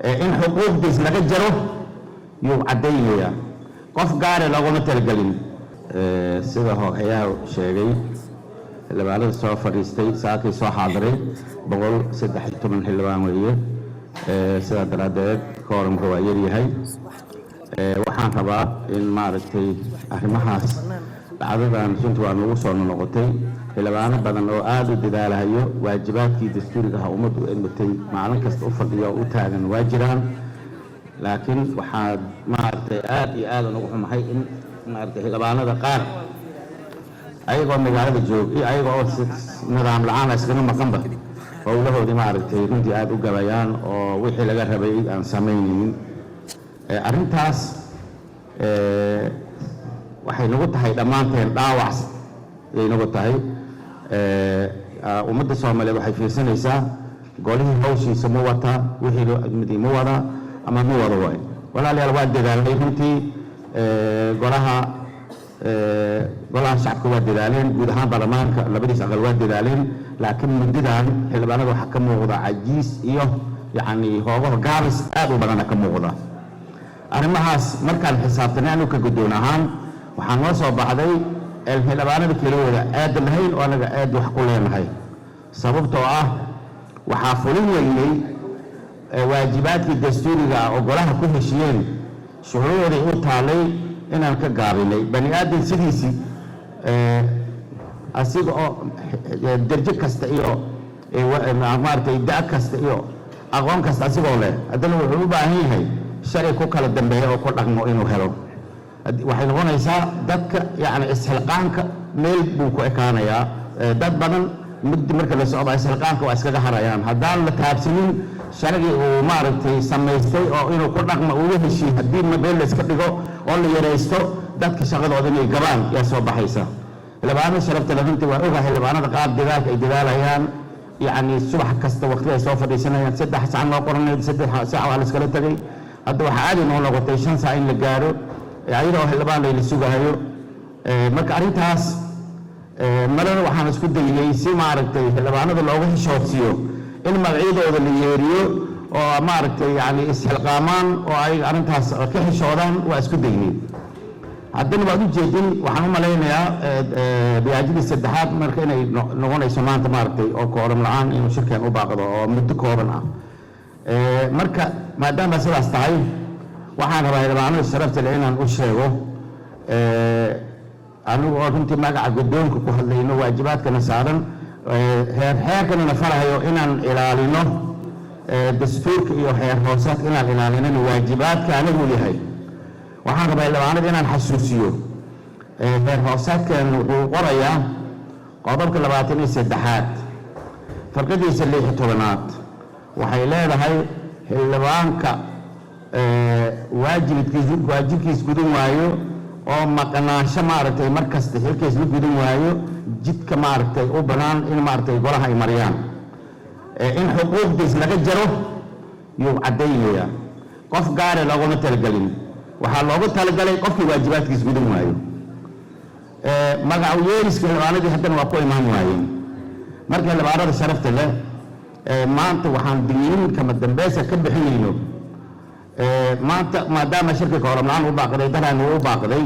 In xuquuqdiis laga jaro yuu caddaynayaa. Qof gaare looguma talagelin. Sida hogayaha sheegay, xildhibaanada soo fadhiistay saakay soo xaadiray 113 xildhibaan weeye. Sidaa daraaddeed kooramka waa yaryahay. Waxaan rabaa in, maaragtay, arrimahaas dhacdadan runtii waa nagu soo noqotay. Xildhibaano badan oo aada u dadaalahayo, waajibaadkii dastuuriga aha ummaddu u edmatay maalin kasta u fadhiya oo u taagan waa jiraan, laakiin waxaa, maaragtay, aada iyo aada ugu xumahay in, maaragtay, xildhibaanada qaar ayagoo magaalada joog iyo ayaga oo nidaam la-aan iskaga maqanba howlahoodii, maaragtay, runtii aada u gabayaan oo wixii laga rabay aan samaynaynin. Arrintaas waxay nagu tahay dhammaanteen dhaawac ayay nagu tahay. Ummadda Soomaaliyeed waxay fiirsanaysaa golihii hawshiisa ma wataa, wixii loo admadiyey ma wadaa ama ma wado waay. Walaalayaal, waa dadaalnay runtii. Golaha shacabka waa dadaaleen, guud ahaan baarlamaanka labadiis aqal waa dadaaleen, laakiin muddadan xildhibaanada waxaa ka muuqda cajiis iyo, yacni, hoogaho gaabis aad u badana ka muuqda. Arrimahaas markaan xisaabtanay anigu ka guddoon ahaan, waxaa noo soo baxday xildhibaanada keliyooda aada lahayn oo anaga aad wax ku leenahay, sababtoo ah waxaa fulin weynay waajibaadkii dastuuriga ah oo golaha ku heshiyeen, shuruucdii u taalay inaan ka gaabinay. Bani aadam sidiisii asiga oo derjo kasta iyo, maaragtay, da' kasta iyo aqoon kasta asigoo leh, haddana wuxuu u baahan yahay sharci ku kala dambeeya oo ku dhaqmo inuu helo. Waxay noqonaysaa dadka, yacni, isxilqaanka meel buu ku ekaanayaa. Dad badan muddi marka la socda isxilqaanka waa iskaga harayaan haddaan la taabsanin sharcigii uu, maaragtay, samaystay oo inuu ku dhaqmo uga heshiiy. Haddii meel la iska dhigo oo la yaraysto, dadka shaqadooda inay gabaan yaa soo baxaysa. Xildhibaanada sharafta leh, runtii waa ogahay xildhibaanada qaar dadaalka ay dadaalayaan, yacni, subax kasta waqti ay soo fadhiisanayaan. 3 saac noo qoranayd, 3 saac waa la iskala tegay. Hadda waxaa aadi noo noqotay 5 saac in la gaaro iyadoo xildhibaan layla sugahayo. Marka arrintaas marana waxaan isku dayay si, maaragtay, xildhibaanada looga xishoodsiiyo in magacyadooda la yeeriyo oo, maaragtay, yani isxilqaamaan oo ay arrintaas ka xishoodaan. Waa isku daynay, haddana waad u jeedin. Waxaan u malaynayaa biyaajadii saddexaad marka inay noqonayso maanta, maaragtay, oo kooram la-aan inuu shirkan u baaqdo oo muddo kooban ah. Marka maadaama sidaas tahay, waxaan rabaa xildhibaanada sharafta leh inaan u sheego, anigu oo runtii magaca guddoonka ku hadlayno, waajibaadkana saaran, heer xeerkana na farahayo inaan ilaalino dastuurka iyo xeer hoosaadka, inaan ilaalinana waajibaadka anigu yahay. Waxaan rabaa xildhibaanada inaan xasuusiyo heer hoosaadkan wuxuu qorayaa qodobka 23aad, farqadiisa 16aad. Waxay leedahay: xildhibaanka waajibkiis waajibkiis gudan waayo oo maqnaansho, maaragtay, mar kasta xilkiis la gudan waayo, jidka, maaragtay, u bannaan in, maaragtay, golaha ay mariyaan in xuquuqdiis laga jaro yuu caddaynayaa. Qof gaare looguma talagelin. Waxaa loogu talagalay qofkii waajibaadkiis gudan waayo. Magacu yeeriska xildhibaanadii haddana waa ku imaan waayeen. Marka xildhibaanada sharafta leh, maanta waxaan digniin kama dambeysa ka bixinayno maanta, maadaama shirka kooram la-aan u baaqday, daraan uu u baaqday,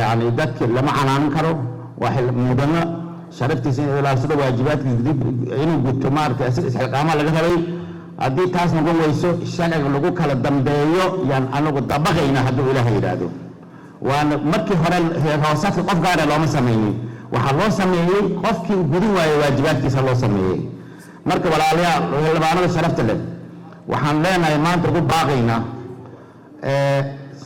yani dadki lama canaanan karo. Waa mudano sharaftiisa inuu ilaalsado, waajibaadkiisa dib inuu guto, maaragtay, isaga isxilqaama laga rabay. Haddii taas noqon weyso, sharciga lagu kala dambeeyo yaan anagu dabaqayna hadduu Ilaaha yidhaahdo. Waana markii hore heer hoosaadka qof gaara looma samaynin. Waxaa loo sameeyey qofkii gudin waayo waajibaadkiisa loo sameeyey. Marka walaalayaal, xildhibaanada sharafta leh, waxaan leenahay maanta ugu baaqaynaa